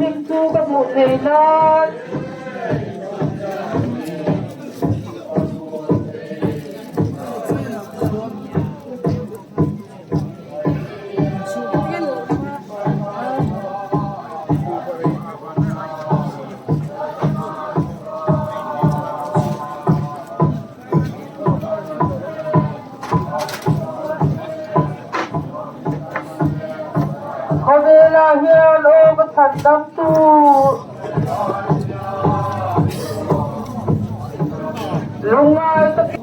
hlim chu ka hmuh thei nan. Khawvelah hian aw ka chhan dam tu. Lungngai ka ti.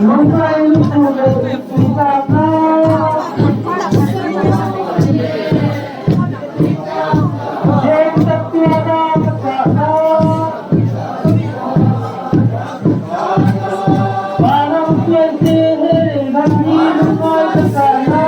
Lungngai lutuk leh mittui tlakna. James-a piana ka chahna. Vanram hruaite he lehlam hi lungngai ka chahna.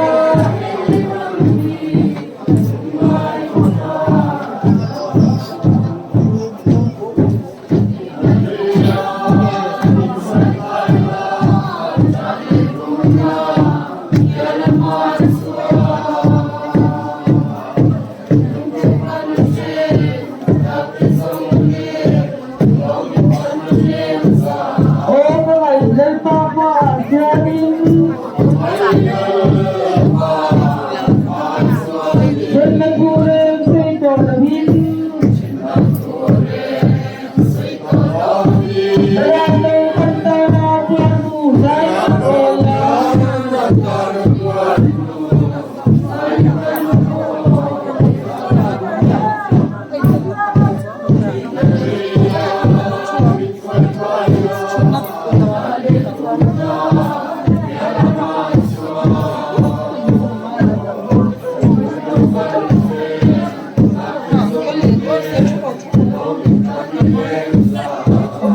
Aw ka ngaih Lalpa hmaah hianin Remna thu reng sei tawh lovin Ram lo kan tana tuartu zai kan awi a.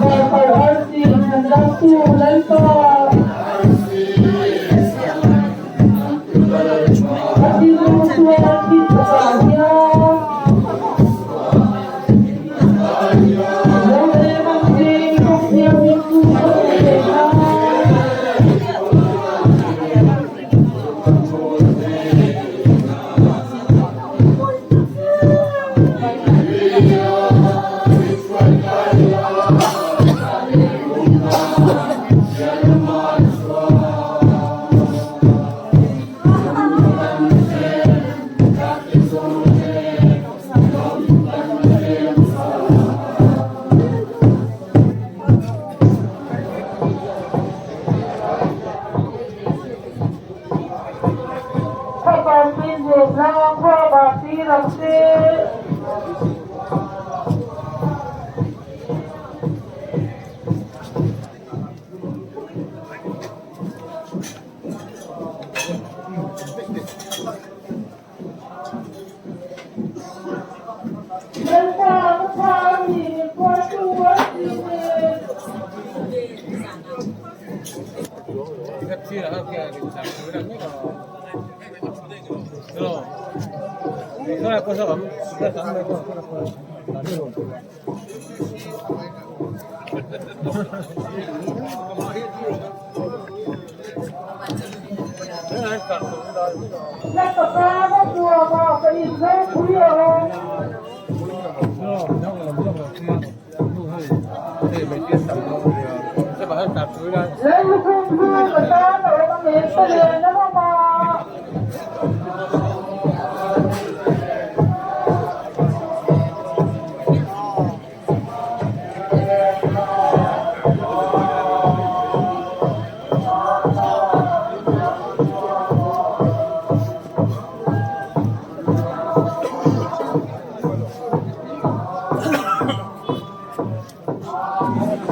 Varparh arsi chhandamtu Lalpa. A thinlung chuan thil takah hian lo em ang che kawng thianghlim chu ka hmu thei a. Lalpa ka tha a ni, min phuartu a si nen. La papa ka kuama ka inzo pui ang. Lallukhum chu ka tan a awm ang em ka len a hlawm a.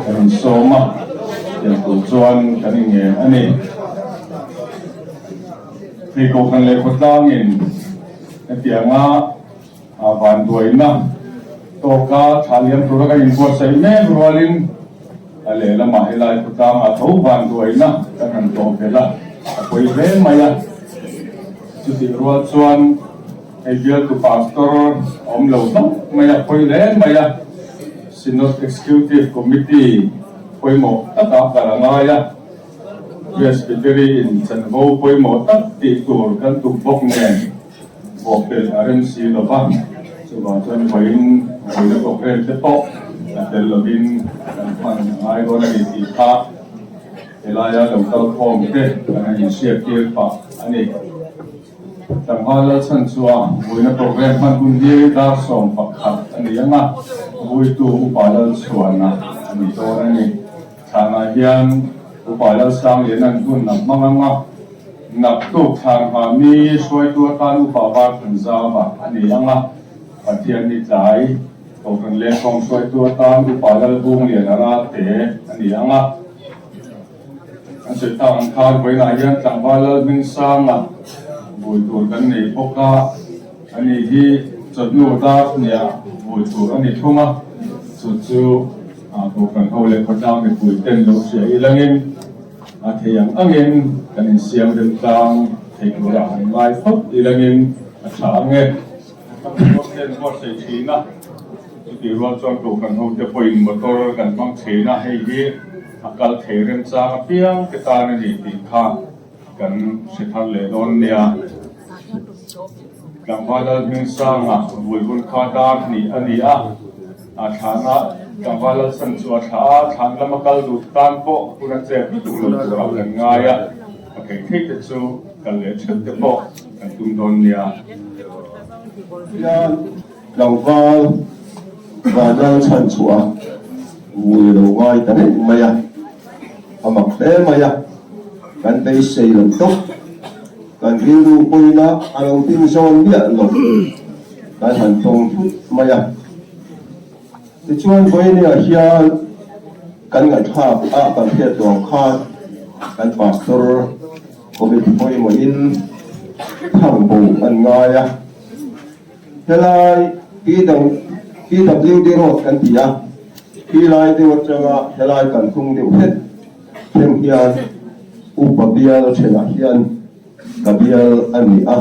Kan insawm a, tiang tur chuan kan inngen a ni. Hei Kohhran leh khawtlangin hetianga A vanduaina tawka thla liam tura kan inbuatsaih mek rualin a lehlamah helai khawtlangah tho vanduaina kan han tawh belh a, a pawi hle mai a. Chutih rual chuan. Hei bialtu pastor a awm lo hlauh mai a, pawi hle mai a. Synod Executive Committee pawimawh takah kal a ngai a, Presbytery in chanvo pawimawh tak tih tur kan tum bawk nen bawhpelh a rem si lo va, chuvang chuan vawiin vawiina programme te pawh a tel lovin kan hman a ngai dawn a ni tih kha helaia lo kal khawm te kan han inhriattir pah a ni. Tlangval Lalchhan chuan vuina programme hman hun hi dar 11 a ni ang a, vuitu Upa Lalchhuana a ni dawn a ni. Thlanah hian Upa Lalsangliana'n hun a hmang ang a, naktuk thlan hma mi hruaitu atan Upa Varthanzava a ni ang a, Pathianni tlai Kohhran Lengkawng hruaitu atan Upa Lalbungliana Ralte a ni ang a. Kan sawi tak ang khan vawiinah hian tlangval Lalhmingsanga vui tur kan nei bawk a, ani hi chawhnu dar hniah vui tur a ni thung a, chu chu Kohhran ho leh khawtlang mipui ten lo hria ilangin a thei ang angin kan insiam rem tlang thei turah han ngai phawt ilangin a tha ang e. Kan motor ten buatsaih thin a, chutih rual chuan Kohhran ho te pawhin motor kan hmang thin a, hei hi A kal thei remchang apiang te tan a ni tih kha kan hre thar leh dawn nia. Tlangval Lalhmingsanga vui hun kha dar hnih a ni a, a thlana Tlangval Lalsan chu a thlah a, thlan lama kal duh tan pawh hun a chep lutuk lo turah kan ngai a, a thei thei te chu kal leh theuh te pawh kan tum dawn nia. Hian Tlangval Vanlalchhan chhuah a vui lo ngai ta reng mai a, a mak hle mai a, kan beisei lo tawp, kan rilru pawina a lo ding zawn miah lo, kan han tawng thut mai a. Tichuan vawinia hian kan ngaihthlak a kan hriat duang khan kan pastor committee pawimawhin thangbo an ngai a. Helai PWD road kan ti a, khilai deuh atanga helai kan hnung deuh hlek thleng hian upa bial thenah hian ka bial a ni a.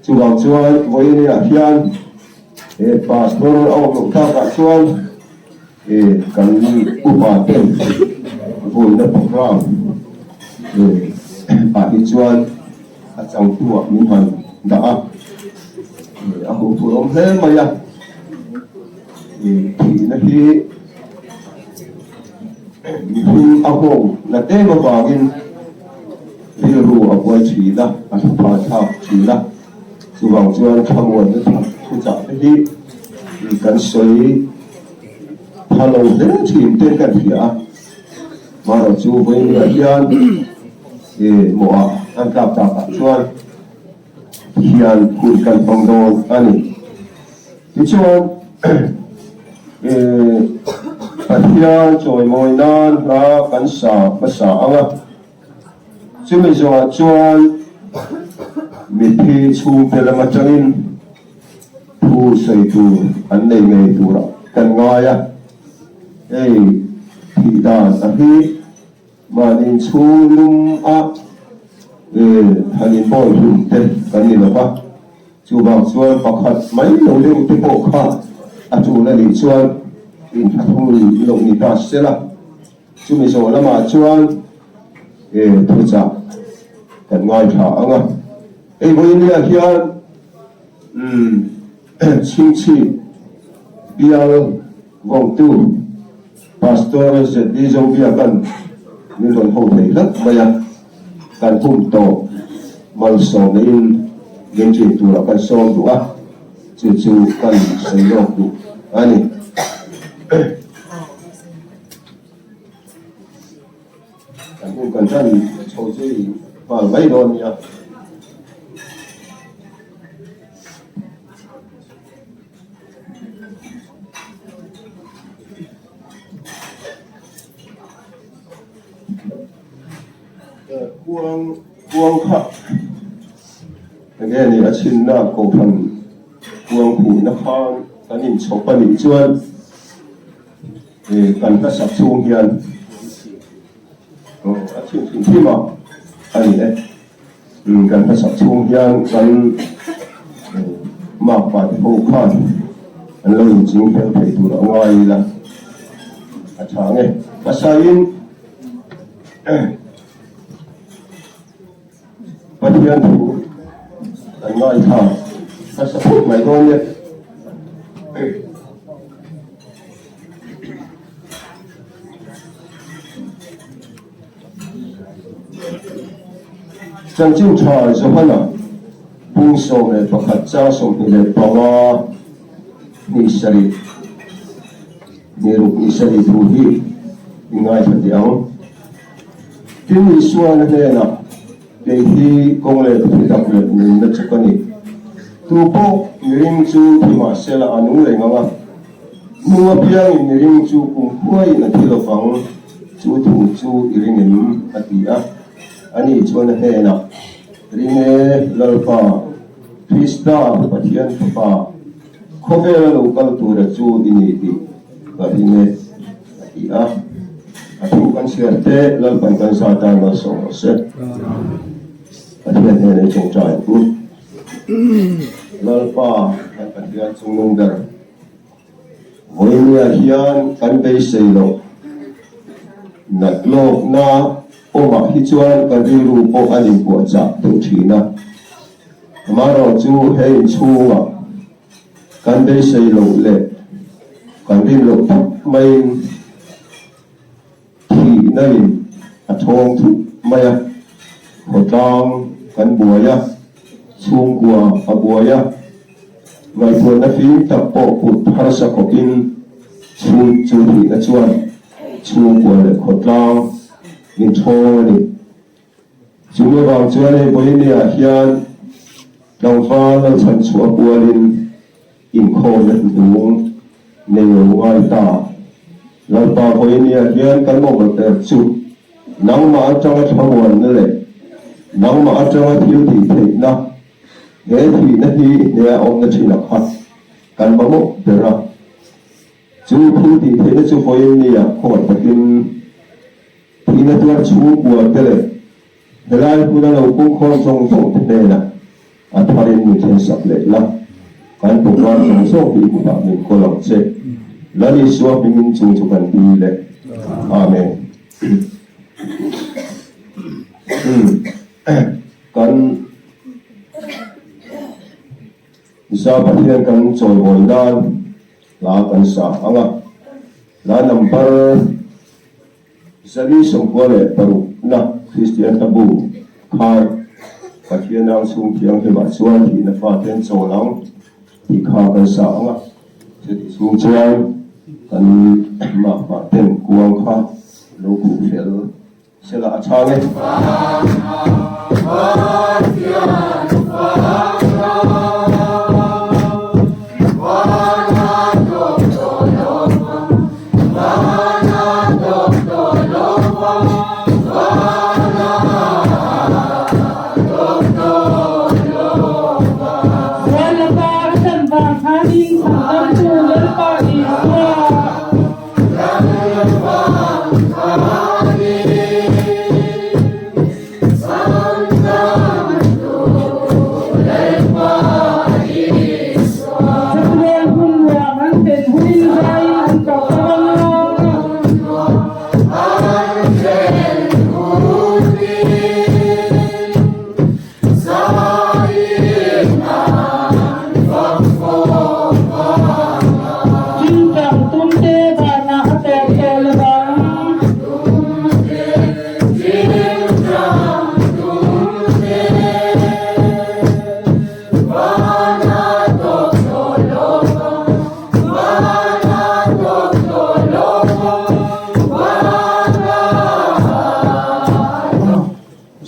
Chuvang chuan vawiiniah hian he pastor a awm loh takah chuan kan upa ten vawiina program ah hi chuan A changtu ah min han dah a, a hmuh tur awm hle mai a, thihna hi mihring a nghawng na tlem avangin rilru a buai thin a, a thupha thlak thin a, chuvang chuan thlamuanna thuchah te hi kan sawi pha lo hle thin te kan hria a. Marawh chu vawiin hian mawhah kan tlak takah chuan hian hun kan hmang dawn a ni. Tichuan Pathian chawimawi nan hla kan sa hmasa ang a, chumi zawhah chuan mitthi chhungte lam atangin thu sawi tur an nei ngei turah kan ngai a. Hei thih dan a hi mahni inchhung lum a han inbawi hlum te kan ni lo va, chuvang chuan pakhat mai lo deuh te pawh kha a tul a nih chuan inthlahrung loh ni ta sela, chumi zawh lamah chuan thuchah kan ngaithla ang a. Hei vawinia hian Chhingchhip bial vawngtu Pastor ZD Zobiaka'n min rawn ho thei hlat mai a, kan hum tawh malsawmna in min ṭin turah kan sawm duh a, chu chu kan sawi lawk duh a ni. Kan hun kan ṭan chho zui nghal mai dawn nia. Kuang kuang kha enge ni a chhinna kohhran kuang khuhna khan kan inchhawp a nih chuan kan hmasak chhung hian a chhin hrim hrim a a ni e. Kan hmasak chhung hian kan. Makpa te ho khan an lo inching fel thei tur a ngai ila a tha nge. Hmasain Pathian thu kan ngaithla hmasa phawt mai dawn nia. Chanchin tha Johana bung 11 chang 25 ni sarih ni ruk ni sarih thu hi i ngaithla teh ang. Tin Isuan a hnenah, Kei hi kawng leh thi tak leh nunna chu ka ni. Tu pawh miring chu thi mahsela a nung reng ang a. Nung apiangin miring chu kumkhuaiin a thi lovang, chu thu chu i ring em? a ti a. Ani chuan a hnenah, Ring e, Lalpa, Krista, Pathian Fapa, khawvela lo kal tura chu i ni tih ka ring e, a ti a. A thu kan chhiar te Lalpan kan za tan malsawm rawh se. Pathian hnenah i tawngtai ang u. Lalpa kan Pathian chungnung ber, vawinia hian kan beisei loh nat lawkna awmah hi chuan kan rilru pawh an inpuahchah deuh thin a. Amaherawhchu he inchhungah kan beisei loh leh kan rin loh tak maiin, Thihna in a thawng thup mai a, khawtlang kan buai a, chhungkua a buai a, ngaihtuahna fim tak pawh put harsa khawpin chhut chu thihna chuan chhungkua leh khawtlang min thawng a ni. Chumi avang chuan hei Bohemia-ah hian tlangval lo chhanchhuah pualin Inkhawmna hnung nei lo ngai ta. Lalpa Vawinia hian kan mawmawt ber chu nangmah atanga thlamuanna leh nangmah atanga thil tih theihna, he thihna hi hneha awmna thin a kha kan mamawh ber a. Chu thil tih theihna chu Vawinia khawngaih takin thihna tuar chhungkua te leh Helai hmuna lo pungkhawm zawng zawng te hnenah a tharin min thlensak leh la, kan pawhvar zawng zawng hi i kutah min kawl ang che. Lal Isua hmingin chung chu kan dil e. Amen. Kan Isa Pathian kan chawimawi nan hla kan sa ang a, hla number. 496 na Kristian hlabu khar Pathian ang chhung thianghlimah chuan thihna faten chawl ang tih kha kan sa ang a, chutih chhung chuan kan mahmah ten kuang kha lo khuh fel sela a chhang e.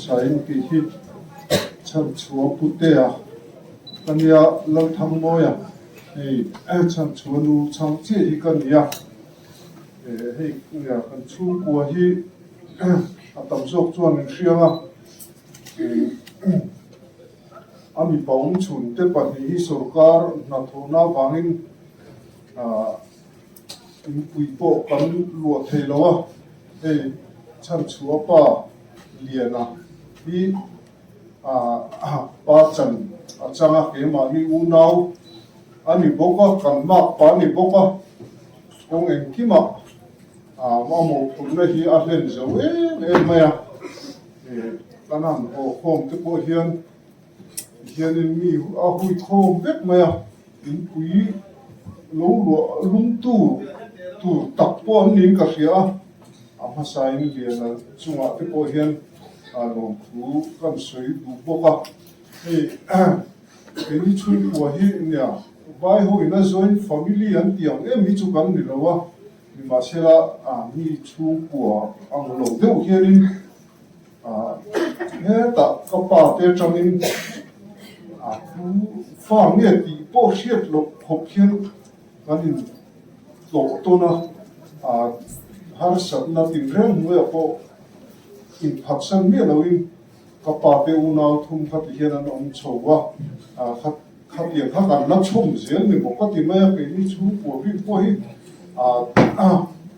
Sain tih hi chhanchhuah putea ka nia Lalthangmawia hei chhanchhuah nu chhang chiah hi ka ni a hei kan chhungkua hi a tam zawk chuan min hriang a. A mipa awm chhun te pahnih hi sorkar hnathawhna avangin inpui pawh kan luah thei lo a, hei chhanchhuah pa Liana hi pa chan a chang a, keimah hi unau. a ni bawk a, kan makpa a ni bawk a, kawng engkimah a mawhphurhna hi a hlen zo em em mai a. Kan han haw khawm te pawh hian hianin mi a hui khawm vek mai a, inpui lo luah lumtu tur tak pawh an niin ka hria a, a hmasain Liana chungah te pawh hian lawmthu kan sawi duh bawk a, hei keini chhungkua hi nia vai ho ina joint family an tih ang em hi chu kan ni lo a, nimahsela mi chhungkua ang lo deuh hianin Hetah ka pa te atangin a pu fa nge tih pawh hriat loh khawp hian kan in tlawh tawn a, harsatna tinreng hnuaiah pawh inphatsan miah loin ka pa te unau thum kha ti hian an awm chho a. Khatiang kha kan la chhawm zel ni maw ka ti mai a, keini chhungkua bik pawh hi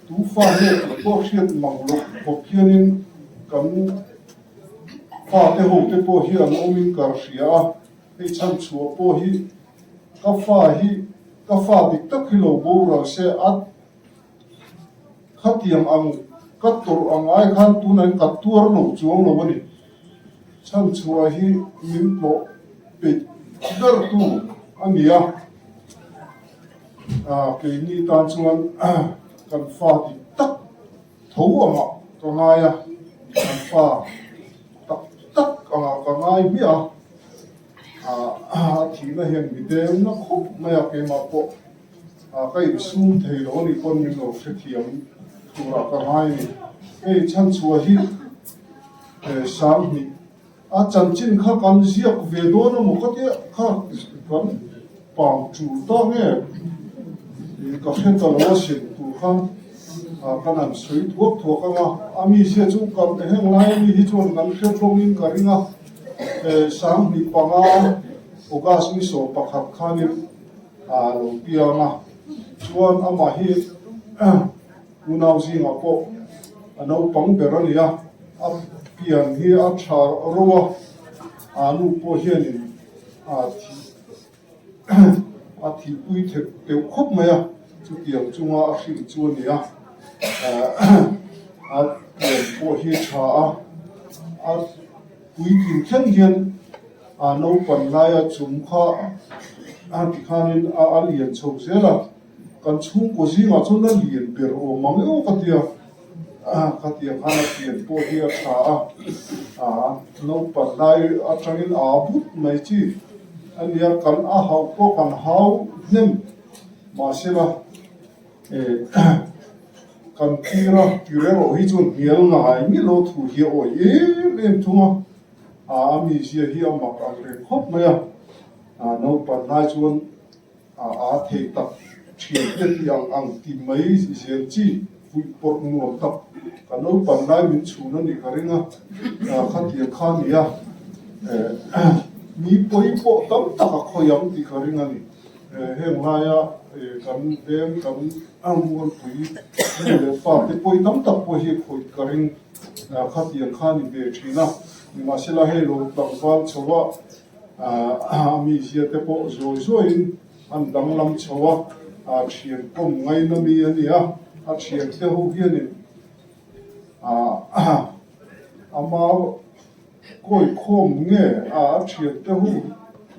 tu fa nge tih pawh hriat mang loh khawp hianin kan fate ho te pawh hi an awmin ka hria a, hei chhan chhuah pawh hi ka fa hi ka fa dik tak hi lo boral se a Khatiang ang ka tawrh ang ai khan tunah hian ka tuar lo chuang lo a ni. Chhanchhuah hi min tlawh peih ber tu a ni a, keini tan chuan kan fa dik tak tho angah ka ngai a, kan fa tak tak angah ka ngai hmiah a, a thihna hian mi dengna khawp mai a keimah pawh. Ka insum thei lo anih pawn min lo hrethiam turah ka ngai a ni. Hei chhanchhuah hi Sanghnih a chanchin kha kan ziak ve dawn a maw ka tia kha kan pang tul ta nge ka hre ta lo a sin tur khan kan han sawi thuak thuak ang a, a mizia chu kan heng lai ami hi chuan kan hre hlawmin ka ring a, Sanghnih panga August ni 11 khanin a lo piang a, chuan amah hi unau zingah pawh a naupang ber a ni a, a pian hi a tha ro a, a nu pawh hianin a thih a thihpui thek deuh khawp mai a, chutiang chunga a hrilh chu a ni a, a pian pawh hi tha a, a puitling thleng hian. A naupan laia chung kha a ti khanin a a lian chho zel a, kan chhungkaw zingah chuan a lian ber awm ang emaw ka tia, ka tia khan a pian pawh hi a tha a, a naupan lai atangin a but mai chi a nia, kan a hauh pawh kan hau hnem mahsela kan tir a, tir erawh hi chuan hnial ngai miah lo thu hi a awih em em thung a. A mizia hi a mak ang reng khawp mai a, naupan lai chuan a a thei tak thian te tih ang ang ti mai zel chi fuih pawrh nuam tak ka naupan lai min chhun a nih ka ring a, khatiang kha a ni a, mi pawi pawh tam tak a khawi ang tih ka ring a ni. Heng laia kan veng kan mualpui nu leh pa te pawi tam tak pawh hi khawih ka ring. Khatiang kha ni ve thin a, nimahsela hei lo tlangval chho a, a mizia te pawh zawi zawiin an danglam chho a, a thian kawm ngaina mi a ni a, a thian te ho hianin ama kawi khawm nge a thian te ho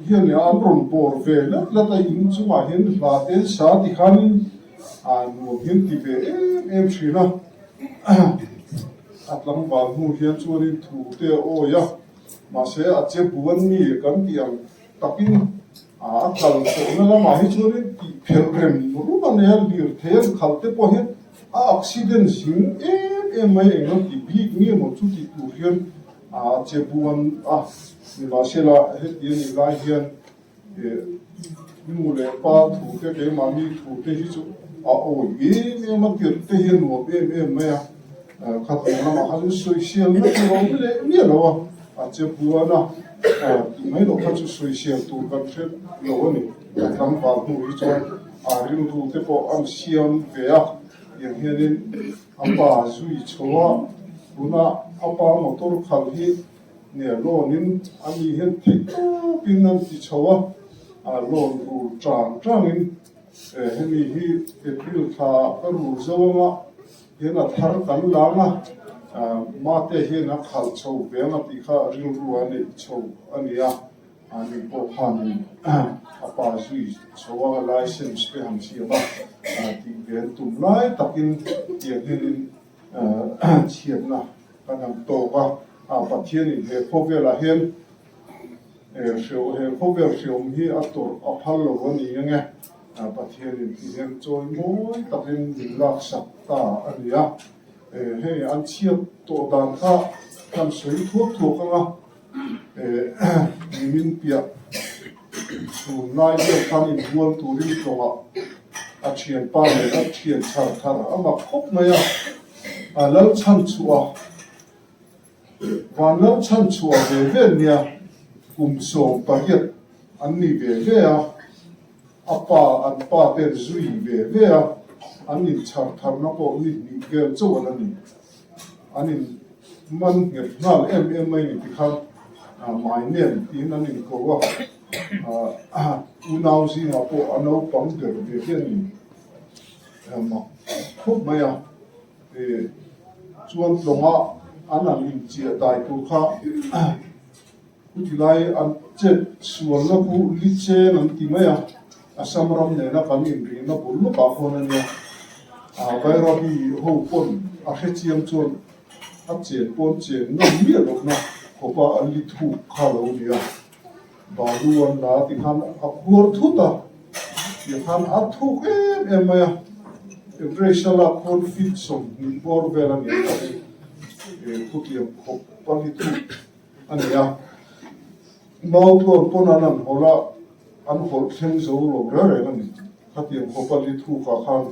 hianin an rawn bawr ve lat lat a, in chungah hian hla te an sa tikhanin nuam hian ti ve em em thin a. A tlangval hnu hian chuanin thu te a awi a, mahse a che buan mi kan tih ang takin a kal tawhna lamah hi chuanin tih phelh rem rum a nei a, lirthei an khalh te pawh hian a accident zing em em mai eng lo ti bik nge maw chu tih tur hian a che buan a, nimahsela heti a nih lai hian Nu leh pa thu te keimahni thu te hi chu a awi em em a, tirh te hi a nuam em em mai a, khatiang lamah khan sawisel na chu a awm leh miah lo a, a che buan a, tih mai loh kha chu sawisel tur kan hre lo a ni. A tlangval hnu hi chuan a rilru te pawh an siam ve a, tiang hianin a pa zui chho a, tuna a pa motor khalh hi Nia lawnin a mi hian theih tawpin an ti chho a. Loan rul tang tangin hemi hi April thla ah ka rul zo anga hian a thar kan lang a, mate hian a khalh chho ve anga tih kha rilru a neih chho a ni a, ani pawh khanin a pa zui chho a license te han siam a tih ve an tum lai takin tiang hianin chhiatna kan han tawk a, Pathianin he khawvelah hian He khawvel hreawm hi a tawrh a phal lo a ni ang e. Pathianin ti hian chawi mawi takin min laksak ta a ni a. Hei an chhiat tawh dan kha kan sawi thuak thuak ang a. Nimin piah chhun lai vel khan inbual turin tlawngah a thianpa leh a thian chhar thar a mak khawp mai a. A lal chhan chhuah a. Vanlo chhan chhuah ve ve nia kum 18 an ni ve ve a, a pa an pa ten zui ve ve a, an inchhar tharna pawh ni hnih vel chauh a la ni. An in man nghet nghal em em mai ni tikhan my name tiin an inko a, unau zingah pawh a naupang ber ve ve a ni mak khawp mai a. Chuan tlawnga an han inchiah dai tur kha chutilai an chet sualna khu li chen an ti mai a, Assam ram nena kan inrihna bul lawkah khawn a nia. Bairabi ho pawn a hrechiang chuan a chen pawn chen ngam miah lohna khawpa a li thuk kha lo nia. Balu an la ti khan a khuar thut a, ti khan a thuk em em mai a, Everest a lak khawn feet 20 bawr vel a ni ang ka ring, khutiang khawp a li thuk a ni a, Mau tluan pawn an han hawlh a, an hawlh thleng zo lo reng reng a ni, khatiang khawp a li thuk ah khan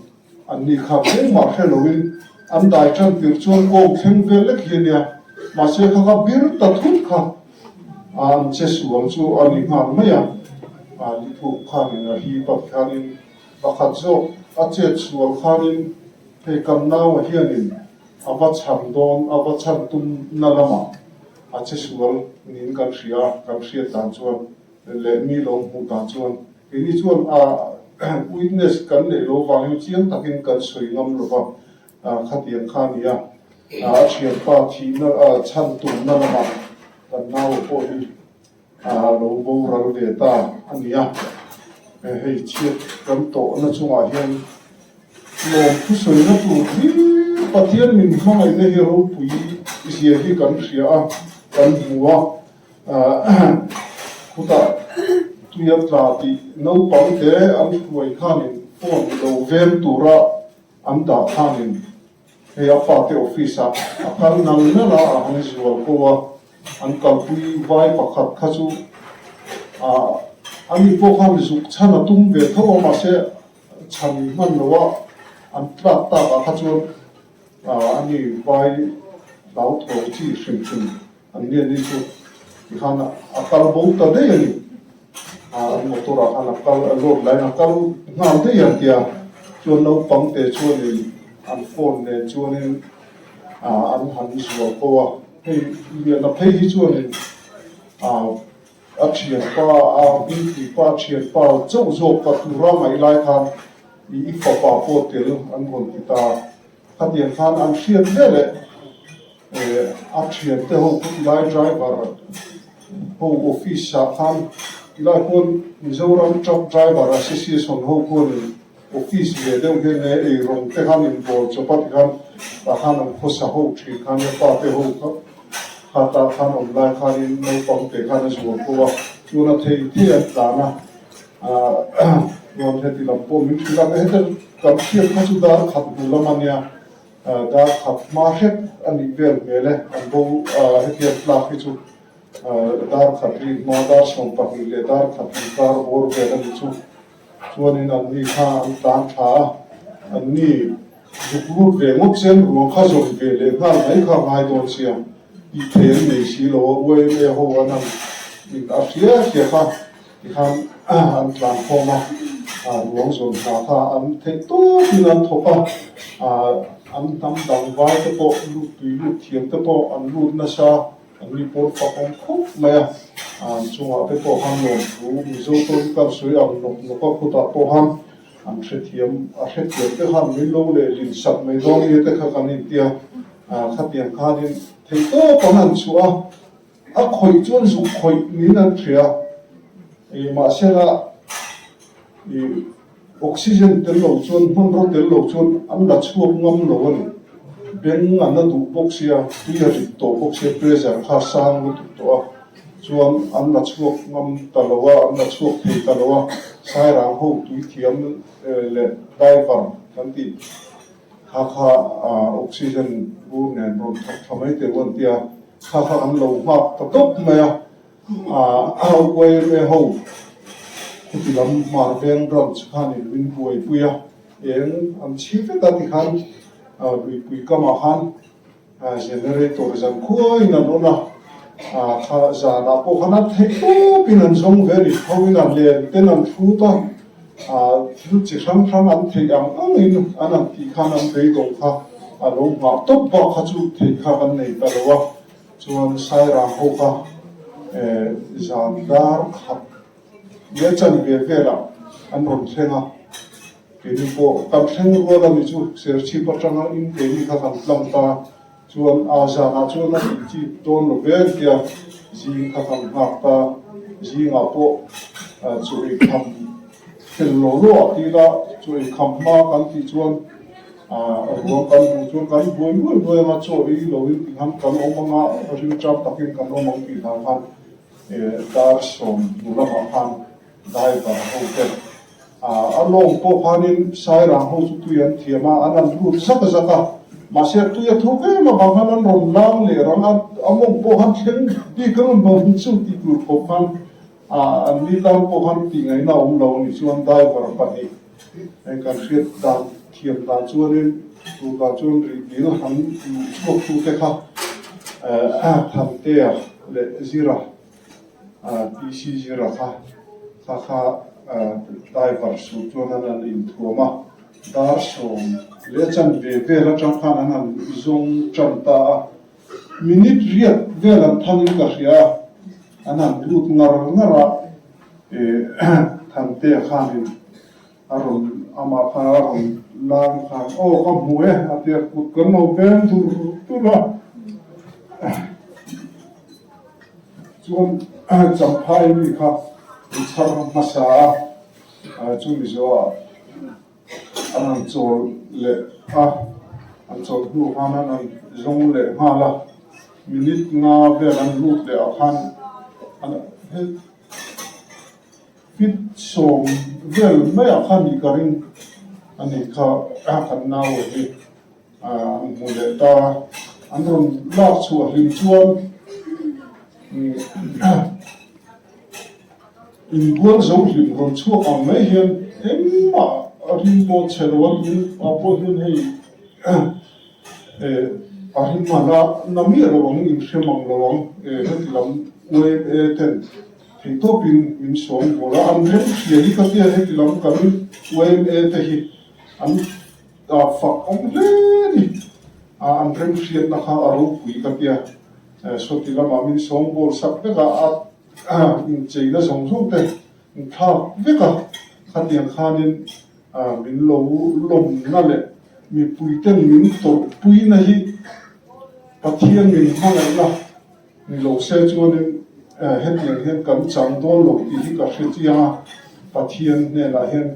An ni kha engmah hre loin an dai tan tir chuan kawng thleng vel lek hi a nia, mahse kha kha bir ta thut kha an che sual chu a ni nghal mai a, a ni thuk khanin a hi pat khanin pakhat zawk a chet sual khanin hei kan naua hianin a va chhan dawn a va chhan tum na lamah a che sual niin kan hria a, kan hriat dan chuan leh mi lo hmuh dan chuan Keini chuan a witness kan neih loh vangin chiang takin kan sawi ngam lo va, khatiang kha a ni a, a thianpa thihna chhan tumna lamah kan naua pawh hi a lo boral ve ta a ni a. Hei chhiat kan tawhna chungah hian lawm thusawina tur hi Pathian min hmangaihna hi ropui zia hi kan hria a, kan hmu a. Khutah tui a tla tih naupang te an hruai khanin phone lo veng tura an dah khanin hei a fate office ah a kal nal nal a, a han zual ko a, an kalpui vai pakhat kha chu ani pawh khan zuk chhan a tum ve tho a mahse chhan hman lo a an tlak tak ah kha chuan ani vai hlauthawng chi hrim hrim. An nge ni chu tikhan a kal bo ta daih a ni. An motor ah khan a kal a load laiin a kal nghal daih a tia chuan naupang te chuanin an phone nen chuanin an han zual ko a. Hei Liana phei hi chuanin a thianpa a hmingpui pa thianpa chauh zawk ka tura ngaih lai khan i fapa pawh tel an rawn ti ta. Khatiang khan an hriat veleh a thiante ho khu tilai driver ho office ah khan tilai khuan Mizoram truck driver association ho khuanin office ve deuh hian nge eirawng te khan inbawl chawp a tikhan tah khan an khawsa ho thin khan nge pa te ho kha kha tah khan awm lai khanin naupang te khan a zual ko a chuan a thei thei an tlan a chuan heti lam pawh min hrilh a heta kan hriat kha chu dar khat hnu lam a nia. Dar khat hma hrep a nih vel hmel e, an bo hetiang tlak hi chu dar khat ri hma dar 12 leh dar khat inkar bawr vel a ni chu. Chuanin an ni kha an tlan tha a, an ni zuk lut ve ngawt chen ruang kha zawn ve leh nghal mai kha a ngai dawn sia, tih thei an nei si lo a, YMA ho an han in a hria hria kha. Tikhan an tlan khawm a, ruang zawn hna kha an theih tawpin an thawk a, an hnam dang vai te pawh lut tui lut thiam te pawh an lut nasa, an ni pawn fak awm khawp mai a. An chungah te pawh khan lawmthu Mizo tawng kan sawi ang nawk nawk a, khutah pawh khan an hrethiam, a hrethiam te khan min lo lehlin sak mai dawn nia te kha kan intia, khatiang khanin theihtawp an han chhuah a, a khawih chuan zuk khawih niin an hria, mahsela ih Oxygen tel lo chuan hmanraw tel lo chuan an la chhuak ngam lo a ni. Beng an la duh bawk sia, tui a rit tawh bawk sia, pressure kha sang lutuk tawh a, chuan an la chhuak ngam ta lo a, an la chhuak thei ta lo a, Sairang ho tui thiam leh diver kan tih kha kha oxygen bur nen rawn thawk tha mai teh u an tia, kha kha an lo nghak ta tawp mai a. YMA ho khuti lam hmar veng branch khanin min buaipui a, eng an chhi vek a tikhan luipui kamah khan generator zan khuaiin an on a, kha zanah pawh khan a theih tawpin an zawng ve a ni, thoin an len ten an hrut a, thil chi hrang hrang an theih ang angin an han tih khan an beidawng kha a lo nghah tawp bak kha chu theih kha kan nei ta lo a. Chuan Sairang ho kha zan dar khat leh chanve velah an rawn thleng a, keini pawh kan thleng rual a ni chu Serchhip atanga in keini kha kan tlang ta chuan a zanah chuan a tih chip dawn lo ve tia zing kha kan nghak ta, zingah pawh chaw ei kham fel lo lo ah ti ila chaw ei kham hma kan tih chuan Ruang kan hmuh chuan kan buai nuai nuai anga chaw ei lo in tikhan kan awm anga rilṭam takin kan awm ang tih hlau khan dar 10 lamah khan driver ho te a lawng pawh khanin Sairang ho chu tui an thiam a, an han lut zak zak a, mahse tui a thuk em avang khan an rawn lang leh rang a, a mawng pawh khan thleng bik ang lo chu tih tur khawp khan an ni tan pawh khan tih ngaihna a awm lo a nih chuan driver pahnih Heng kan hriat dan thiam dan chuanin tunah chuan rihdil han luh chhuak tute kha Thantea leh Zira, PC Zira kha kha kha driver suit chuan an han inthuam a, dar 10 leh chanve vel atang khan an han zawng tan ta a, minute riat vel an thangin ka hria a, an han lut ngar ngar a. Thantea khanin a rawn amah kha a rawn lang khan aw ka hmu e a tia kut kan lo veng dur dur a chuan Champhai mi kha an chhar hmasa a chumi zawhah an han chawl leh a an chawl hnu khan an han zawng leh nghal a minute nga vel an lut leh ah khan an Fit 10 vel maiah khan nih ka ring a ni kha kan nau hi an hmu leh ta a, an rawn lak chhuah hlim chuan inbual zo hlim rawn chhuak ang mai hian engmah a ring pawh chhe lo a, tun ah pawh hian hei a ring a la na miah lo ang inhrem ang lo ang heti lam YMA ten Theihtawpin min sawm bawl a, an rem hria hi ka tia heti lam kan YMA te hi an fak awm hle a ni, an rem hriatna kha a ropui ka tia, sawti lamah min sawm bawl sak vek a, a incheina zawng zawng te an thlak vek a, khatiang khanin min lo lawmna leh mipuiten min tawrhpuina hi Pathian min hmangaihna Ni lo se chuanin hetiang hian kan chang dawn lo tih hi ka hre chiang a, Pathian hnenah hian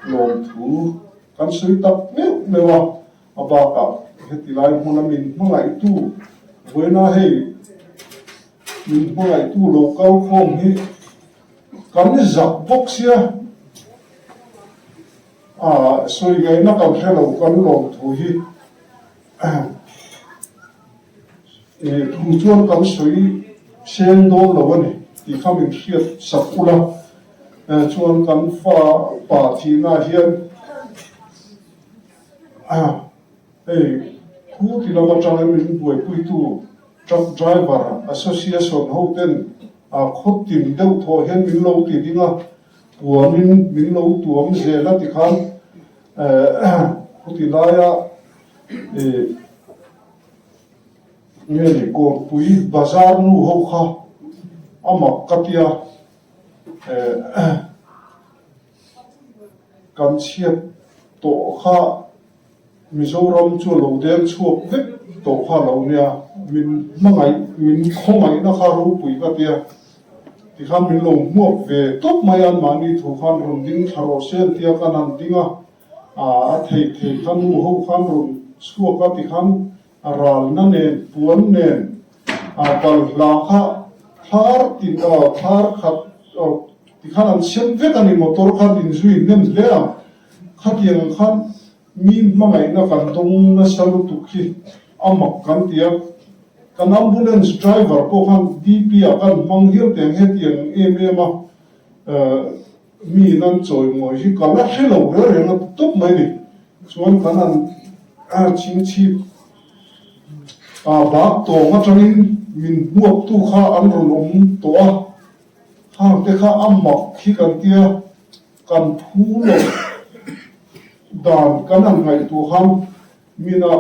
lawmthu kan sawi tak meuh meuh a, a bakah heti lai hmuna min hmangaihtu vawiina hei min hmangaihtu lo kal khawm hi kan zak bawk sia, sawi ngaihna kan hre lo kan lawmthu hi. Thu chuan kan sawi seng dawn lo a ni tih kha min hriat sak ula, chuan kan fa pa thihna hian hei khu ti lam atangin min buaipuitu truck driver association ho ten khaw tin deuh thawh hian min lo ti ding a, puanin min lo tuam zel a tikhan khuti laia Nge ni Kawrpui bazar nu ho kha. A mak ka tia kan chhiat tawh kha Mizoram chu a lo deng chhuak vek tawh kha a lo nia, min hmangaih, min khawngaihna kha ropui ka tia tikhan min lo hmuak ve tawp mai a, anmahni thu khan rawn ding thla rawh se an tia khan an ding a, a thei thei kha nu ho khan rawn chhuak a tikhan A ralna nen, puan nen, a balhla kha thlar tin aw, thlar khat aw tikhan an siam vek a ni, motor khan inzui hnem hle a, khatiang khan mi hmangaihna kan dawng nasa lutuk hi a mak kan ti a, kan ambulance driver pawh khan DP ah khan hmang hial teh ang hetiang em em a mi in an chawimawi hi ka la hre lo reng reng a ti tawp mai ni. Chuan kan an chhingchhip a bak tawng atangin min hmuaktu kha an rawn awm tawh a, khang te kha a mak hi kan tia, kan phu loh dan kan han ngaihtuah khan mina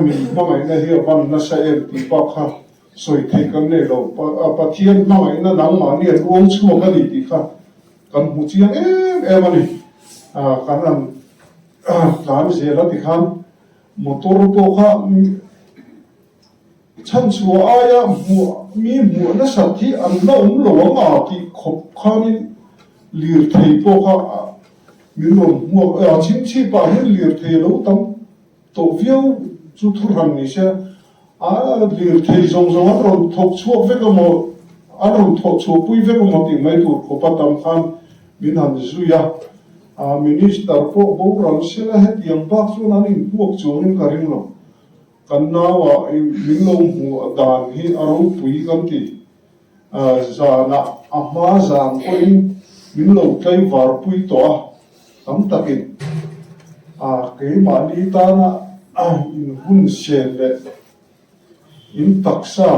min hmangaihna hi a van nasa em tih bak kha sawi theih kan nei lo. Pathian hmangaihna nangmahni an uang chhuak a ni tih kha Kan hmu chiang em em a ni. Kan han tlan zel a tikhan motor pawh kha chhanchhuah aia hmuh mi hmuh nasat hi an la awm lo ang a tih khawp khanin lirthei pawh kha min rawn hmuak a, chhingchhipah hian lirthei a lo tam Tawh viau chu thu hran ni se, a lirthei zawng zawng an rawn thawk chhuak vek emaw, an rawn thawh chhuahpui vek emaw tih mai tur khawpa tam khan min han zui a. A Minister pawh boral sela hetiang bak chuan an inpuak chuangin ka ring lo. Kan naua min lo hmuh dan hi a ropui kan ti. Zanah a hma zan pawhin min lo tlaivarpui tawh a, tam takin keimahni tana inhun sel leh in taksa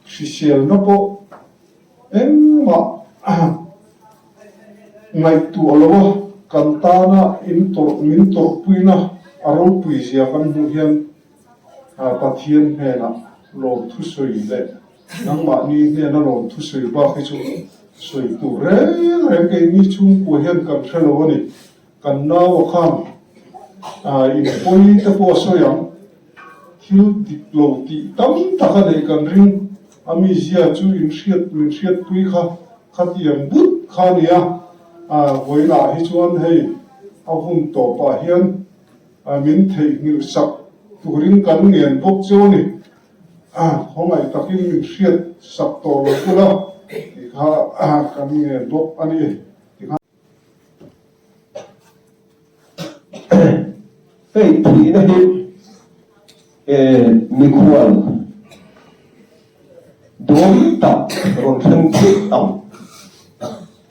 hriselna pawh engmah ngaihtuah loa kan tana min tawrhpuina a ropui zia kan hmuh hian Pathian hnenah lawmthu sawi leh Nangmahni hnena lawm thusawi bak hi chu sawi tur reng reng keini chhungkua hian kan hre lo a ni. Kan naua khan inpawi te pawh a sawi ang, thil dik lo tih tam tak a neih kan ring, a mizia chu inhriat min hriatpui kha khatiang but kha a ni a, vawiinah hi chuan hei a hun tawpah hian min theihnghilh sak turin kan ngen bawk chu a ni. Khawngaih takin min hriat sak tawh lo ula tih kha kan ngen bawk a ni. Hei thihna hi mikhual dawn tak rawn thleng thut ang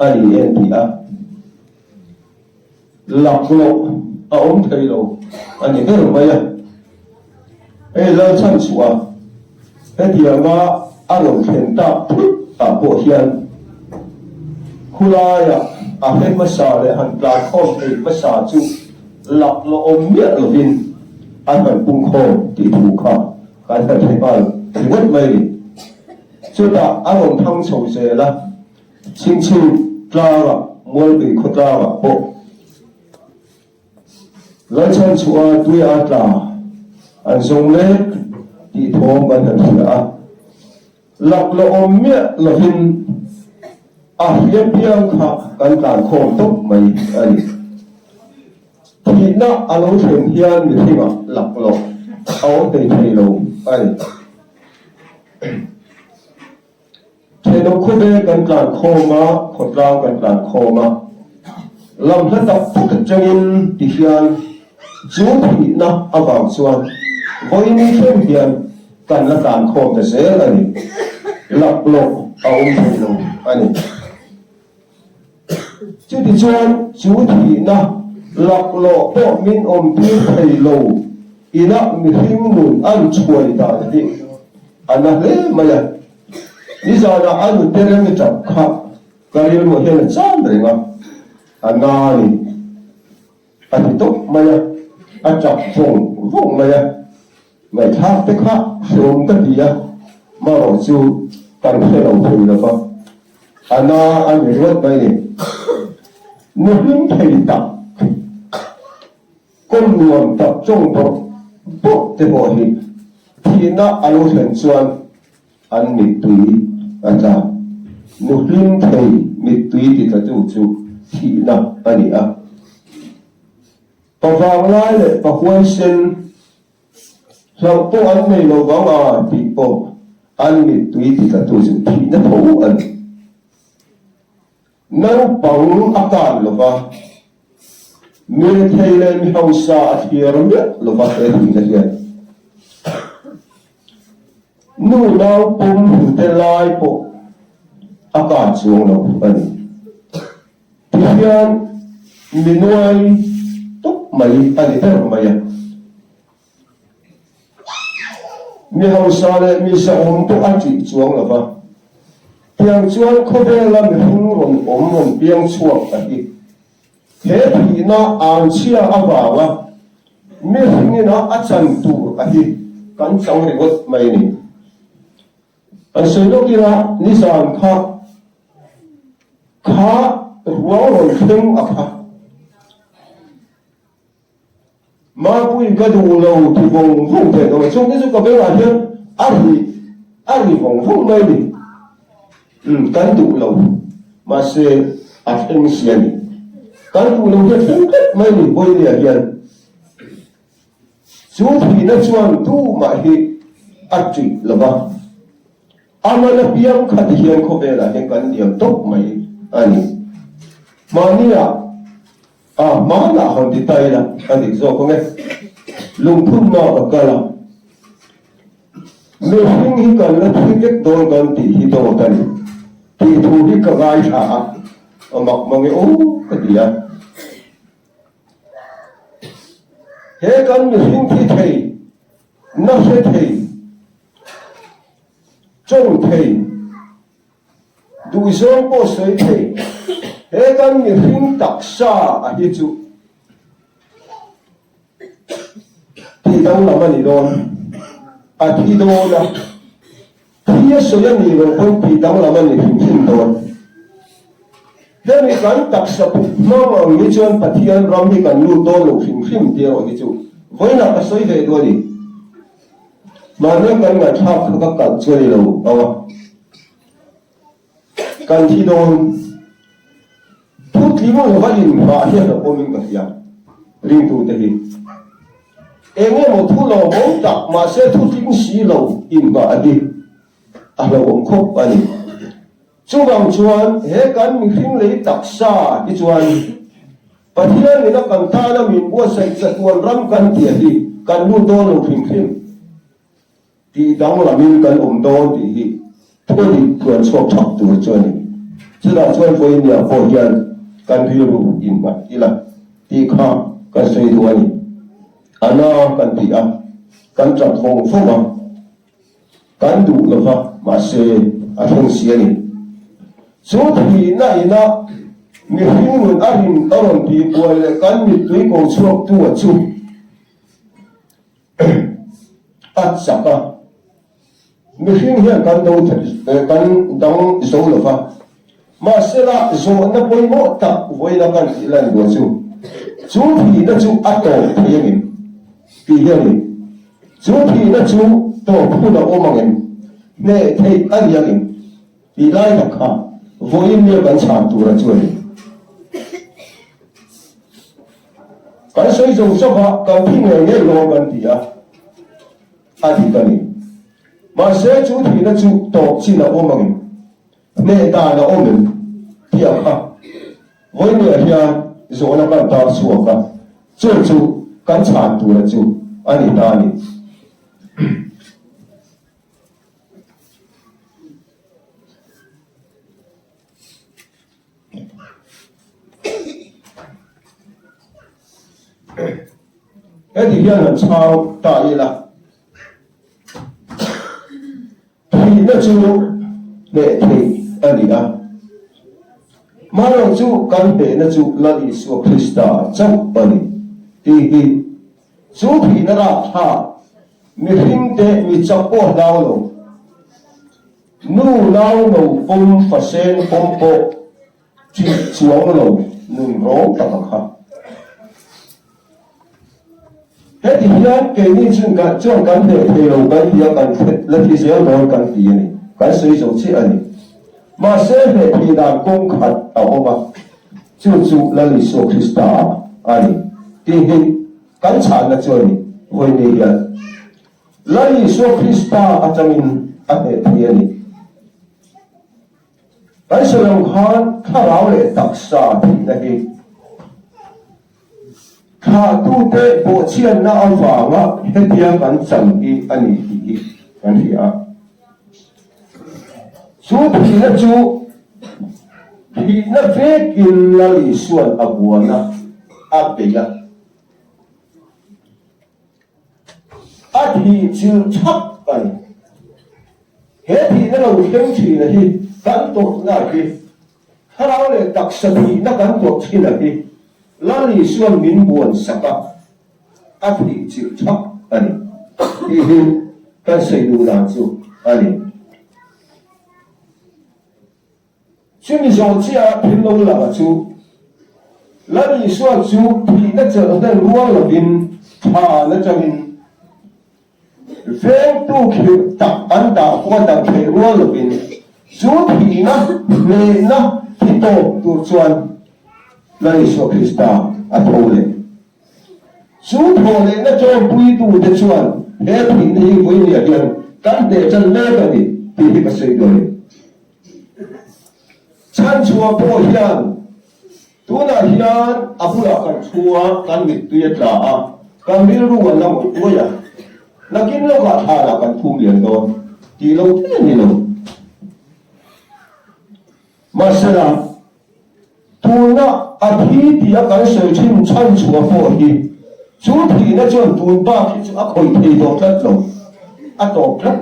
a ni em tih a. Laklawh a awm thei lo a ni ber mai a. Hei Lalchhanchhuah hetianga a rawn thlen tak thut ah pawh hian khulaia a hre hmasa leh han tlan khawm thei hmasa chu laklawh awm miah lovin an han pung khawm tih thu kha kan han hre nghal ringawt mai a ni. Chutah a rawn thang chho zel a. Chhingchhip tlangah, Mualpui khaw tlangah pawh Lalchhanchhuah tui a tla an zawng lek tih thawm kan han hria a. Laklawh awm miah lovin a hria piang kha kan tlan khawm tawp mai a ni. Thihna a lo thlen hian mihringah laklawh a awm thei thei lo a ni. Thenawm khawvel kan tlan khawm a, khawtlang kan tlan khawm a, lam hla tak tak atangin ti hian chu thihna avang chuan vawiin thleng hian kan la tlan khawm ta zel a ni. Laklawh a awm thei lo a ni. Chutichuan chu thihna laklawh pawh min awmtir thei lo inah mihring nun an chhuai dan hi a na hle mai a. Nizanah a nute reng i tap kha ka rilruah hian a cham reng a, a na a ni. A ti tawp mai a, a tap vawng vawng mai a. Ngaihthlak te kha hreawm ka ti a, marawh chu kan hre lo thei lo va. A na a ni ruat mai ni. Nu hlim thei tak, kawm nuam tak tawng bawrh bawrh te pawh hi thihna a lo thlen chuan an mittui a tla. Nu hlim thei mittui ti tlatu chu thihna a ni a. Pa vanglai leh pa huaisen Hlauh pawh an nei lo vang a tih pawh an mittui ti tlatu chu thihna tho a ni. Naupang a kan lo va, mirethei leh mi hausa a thliar miah lo va he thihna hian nu nau pawm hnute lai pawh a kan chuang lo a ni. Tihian mi nuai tawp mai a ni ber mai a. Mi hausa leh mi sahawm pawh a ṭih chuang lo va. Tiang chuan khawvela mihring rawn awm rawn piang chhuak a hi. He thihna anchhia avanga mihringina a chan tur a hi kan chang ringawt mai a ni. Kan sawi lawk ila nizan kha kha ruang rawn thleng a kha. Mapui ka duh lo ti vawng vawng thei ang a, chung te chu ka bengah hian a ri a ri vawng vawng mai a ni. Umm kan duh lo mahse a thleng si a ni. Kan duh lo hi a thleng tlat mai a ni Vawinia hian. Chu thihna chuan tumah hi a ṭih lo va, a man apiang kha ti hian khawvelah hian kan liam tawp mai a ni. Mahnia a hmanah han ti ta ila a dik zawk ang e. Lungphunna ka kal a, mihring hi kan la thi vek dawn kan tih hi dawt a ni tih thu hi ka ngaithla a, a mak mang e aw ka ti a. He kan mihring thi thei, na hre thei, tawng thei, duhzawng pawh sawi thei, he kan mihring taksa a hi chu tih danglam a ni dawn, a thi dawn a. Thi a sawi a nih loh pawn tih danglam a ni hrim hrim dawn. Hemi kan taksa puk hmang ang hi chuan Pathian ram hi kan lut dawn lo hrim hrim tih erawh hi chu vawiinah ka sawi ve duh a ni. Mahnia kan ngaihthlak kha ka kalh chu a ni lo ang a. Kan thi dawn. Thu tling lova inhmah hian a pawmin ka hria. Ringtute hi eng emaw thu lawmawm tak mahse thu tling si lo inhmah a hi a hlauhawm khawp a ni. Chuvang chuan he kan mihring lei taksa hi chuan Pathian ina kan tana min buatsaih chatuan ram kan tih hi kan lut dawn lo hrim hrim. Tih danglamin kan awm dawn tih hi thudik tluan chhuak thak tur chu a ni. Chutah chuan vawinia pawh hian kan rilru innghat ila tih kha kan sawi duh a ni. A na kan ti a, kan tap vawng vawng a, kan duh lo va, mahse a thleng si a ni. Chu thihna ina mihring nun a rin a rawn tihbuai leh kan mittui ko chhuaktu a chu. A chak a, mihring hian kan do kan dang zo lo va, mahsela zawhna pawimawh tak vawiina kan tih lan duah chu, chu thihna chu a tawp thei angem tih hi a ni. Chu thihna chu tawp hun a awm angem, hneh theih a ni angem tih lai tak kha vawiin nia kan chhan tura chu a ni. Kan sawi zo zo va, kan thi ngei ngei dawn kan ti a, a dik a ni. Mahse chu thihna chu tawp chin a awm angin, hneh dan a awm em tih ang kha vawinia hian zawhna kan tar chhuak a, chu chu kan chhan tura chu a ni ta a ni. Heti hian han chhang ta ila, thihna chu hneh theih a ni a, mahlo chu kan hnehna chu Lal Isua Krista chauh a ni tih hi chu thihna rapthlak mihringte mi chak pawh hlau lo. Nu nau no pawm faseng pawm pawh ṭih chuang lo nun rawng tak a kha. Heti hian keini chun kan chuan kan hneh thei lo kan ti a, kan la thi zel dawn kan ti a ni. Kan sawi zo chiah a ni. Mahse hneh thei dan kawng khat a awm a, chu chu Lal Isua Krista a ni tih hi kan chhanna chu a ni. Vawiin hian Lal Isua Krista atangin a hneh thei a ni. Kan sawi ang khan thlarau leh taksa thihna hi thlahtute bawhchhiatna avanga hetia kan chan hi a ni tih hi kan hria a. Chu thihna chu thihna vekin Lal Isua'n a buan a, a bei a. A thih chilh chhak a ni. He thihna lo thleng thina hi kan tawrhna hi, thlarau leh taksa thihna kan tawrh thina hi Lal Isua'n min buan sak a, a thih chilh chhak a ni tih hi kan sawi duh dan chu a ni. Chumi zawh chiah thil lo langa chu, Lal Isua chu thihna chelh hlen rual lovin thlan atangin vengtu khirh tak an dah pawh a dang theih rual lovin chu thihna hnehna thi tawp tur chuan Lal Isua Krista a tho leh. Chu thawhlehna chawmpuitute chuan he thihna hi vawinia hian kan hneh tan mek a ni tih hi ka sawi dawn. Chhanchhuah pawh hian tunah hian a bulah kan thu a, kan mittui a tla a, kan rilru a la ngawih ngawih a, nakin lawkah thlanah kan phum lian dawn tih lo te a ni lo. Mahsela, tuna a thi tia kan sawi thin chhanchhuah pawh hi chu thihna chuan tun bak hi chu a khawih thei tawh tlat lo, a tawp tlat.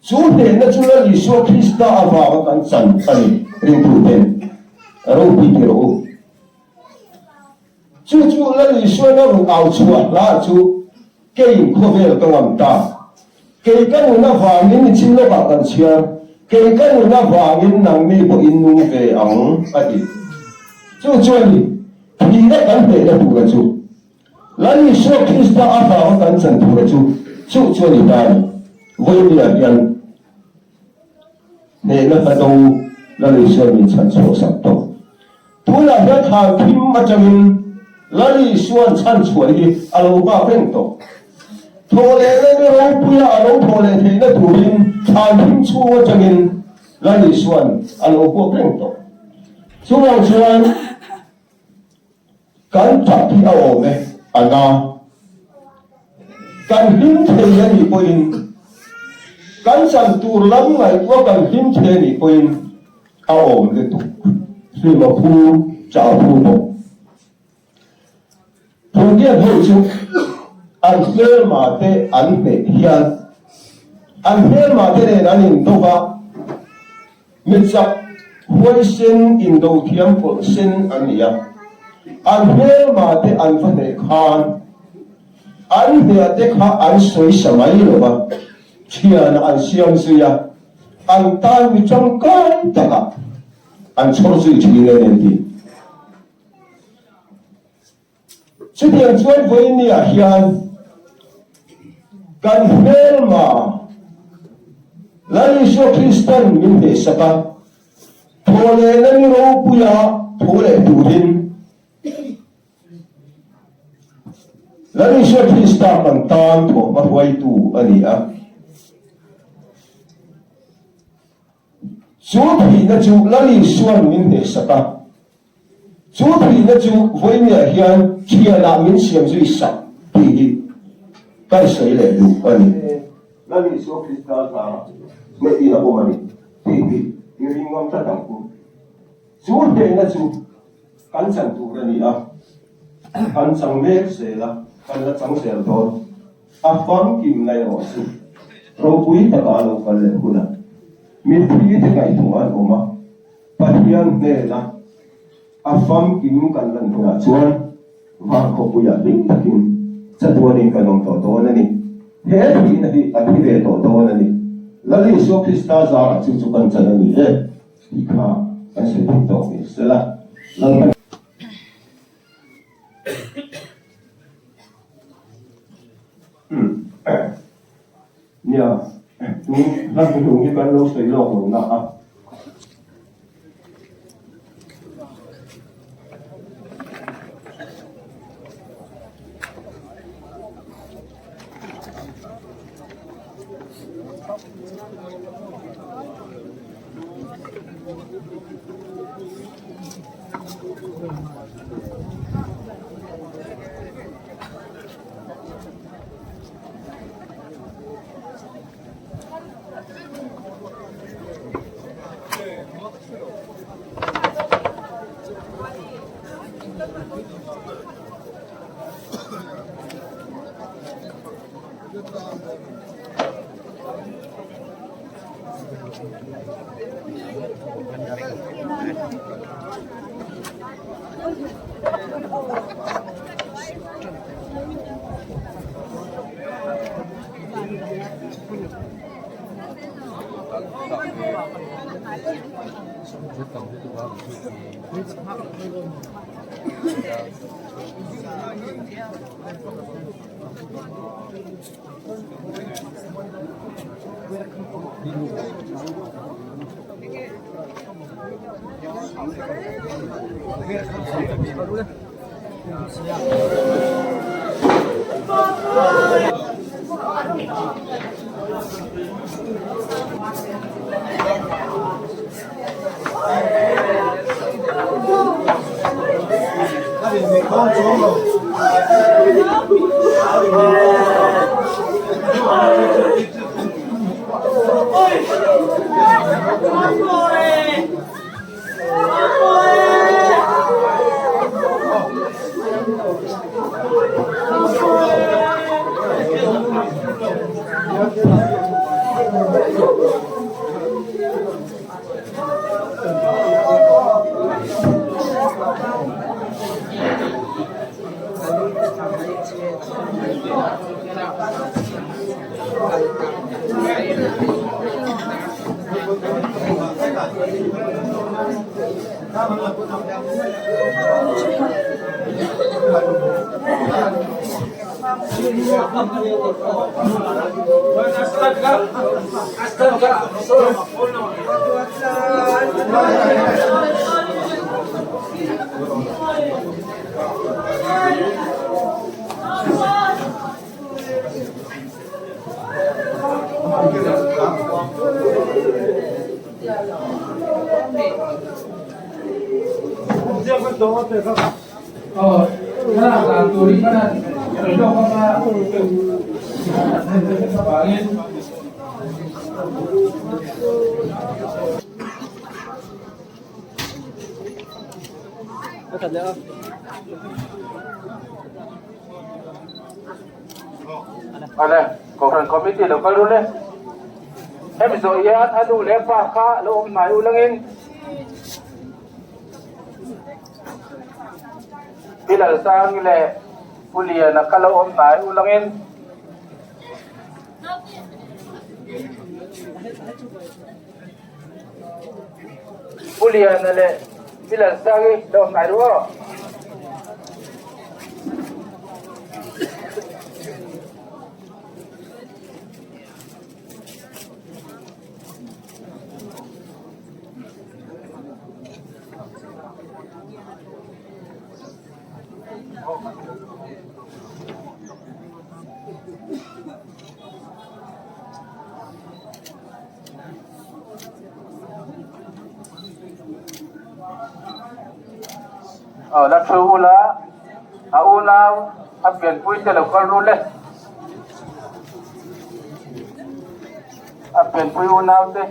Chu hnehna chu Lal Isua Krista avanga kan chan a ni, ringtuten ropui ti rawh u. Chu chu Lal Isuan a rawn au chhuah hla chu keiin khawvel ka ngam ta. Kei ka nun avangin i chin lawkah kan chhiar, kei ka nun avangin nangni pawh in nung ve ang, a ti. Chu chu a ni, thihna kan hnehna tura chu. Lal Isua Krista avanga kan chan tura chu chu chu a ni ta a ni. Vawinia hian hnehna hla do Lal Isua min chhan chhuah sak tawh. Tunah hian thlan thim atangin Lal Isua'n chhan chhuah hi a lo nghak reng tawh. Thawhlehna ni ropuia a lo thawh leh theihna turin thlan thim chhung atangin Lal Isua'n a lo huak reng tawh. Chuvang chuan. Kan tap hi a awm e, a na. Kan hlim thei a nih pawhin, kan chan tur lam ngaihtuah kan hlim thei a nih pawhin a awm lutuk. Hlim a phu, chah a phu bawk. Phungian ho chu an hmelma te an hmeh hian an hmelma te nen an indo va, Mi chak huaisen indo thiam pawlh sen an ni a, an hmelma te an va hneh khan an hmeh te kha an sawi sa mai lo va, thianah an siam zui a, an tan mi tangkai takah an chhawr zui thin a ni an ti. Chutiang chuan vawinia hian kan hmelma Lal Isua Kristan min hnehsak a, thawhlehna ni ropuia tho leh turin Lal Isua Krista kan tan thawhhma hruaitu a ni a. Chu thihna chu Lal Isua'n min hnehsak a. Chu thihna chu vawinia hian thianah min siam zui sak tih hi kan sawi leh duh a ni. Lal Isua Krista zarah hnehin a awm a ni tih hi i ring ngam tlat ang u. Chu hnehna chu kan chan tur a ni a, kan chang mek zel a, kan la chang zel dawn. A famkim erawh chu ropui taka a lo kal leh hunah mitthi te ngaihtuah an awm a. Pathian hnena a famkim kan lan hunah chuan van khawpuiah hlim takin chatuanin kan awm tawh dawn a ni. He thihna hi a thi ve tawh dawn a ni. Lal Isua Krista zarah chu chu kan chan a ni e tih kha kan sawi thei tawk ni sela. Lalpan. Nia, tun hla hnuhnung hi kan lo sawi lawk lo na a. Ale, Kohhran Committee lo kal rul e. Hemi zawh hian a nu leh pa kha lo awm hnai u langin Pi Lalsangi leh Pu Liana kha lo awm hnai u langin Pu Liana leh Pi Lalsangi lo awm hnai ru aw. Aw la thu ula a unau a pianpui te lo kal rul e a pianpui unau te.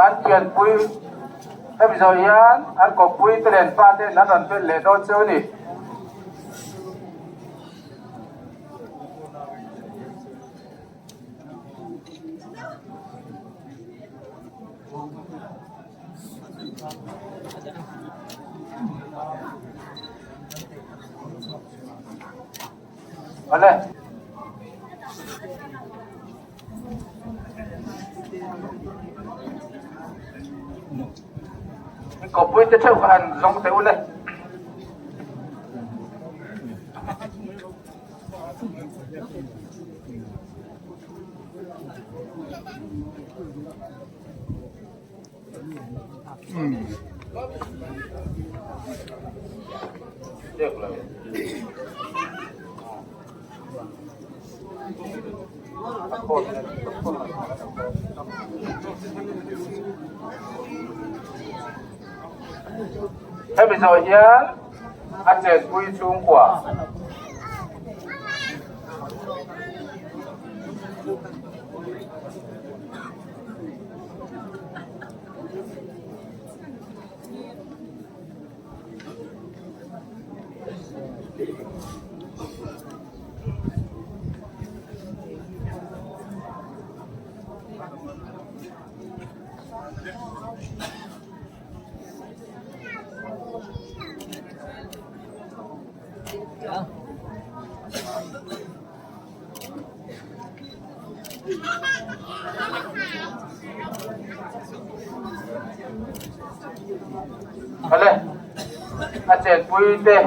An pianpui hemi zawh hian an kawppui te leh an pa ten an rawn vel leh dawn cheu a ni. Ale. Kawpui te theuh kha han zawng teh u le. Hemi zawh hian a chenpui chhungkua. Ale a chenpui te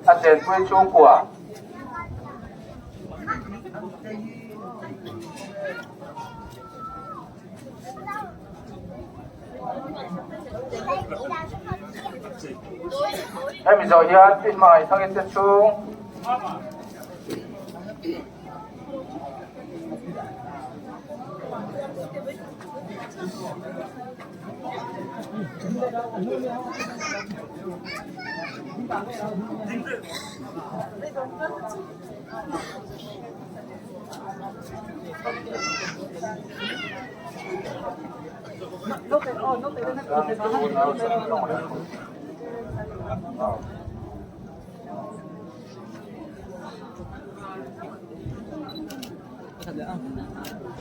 a chenpui chhungkua. Hemi zawh hian pi hmangaih thangin te chhung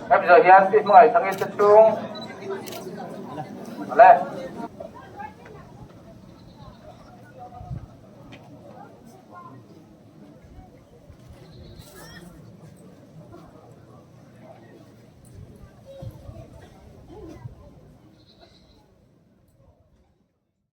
Hemi zawh hian pi hmangaih thangin te chhung ale.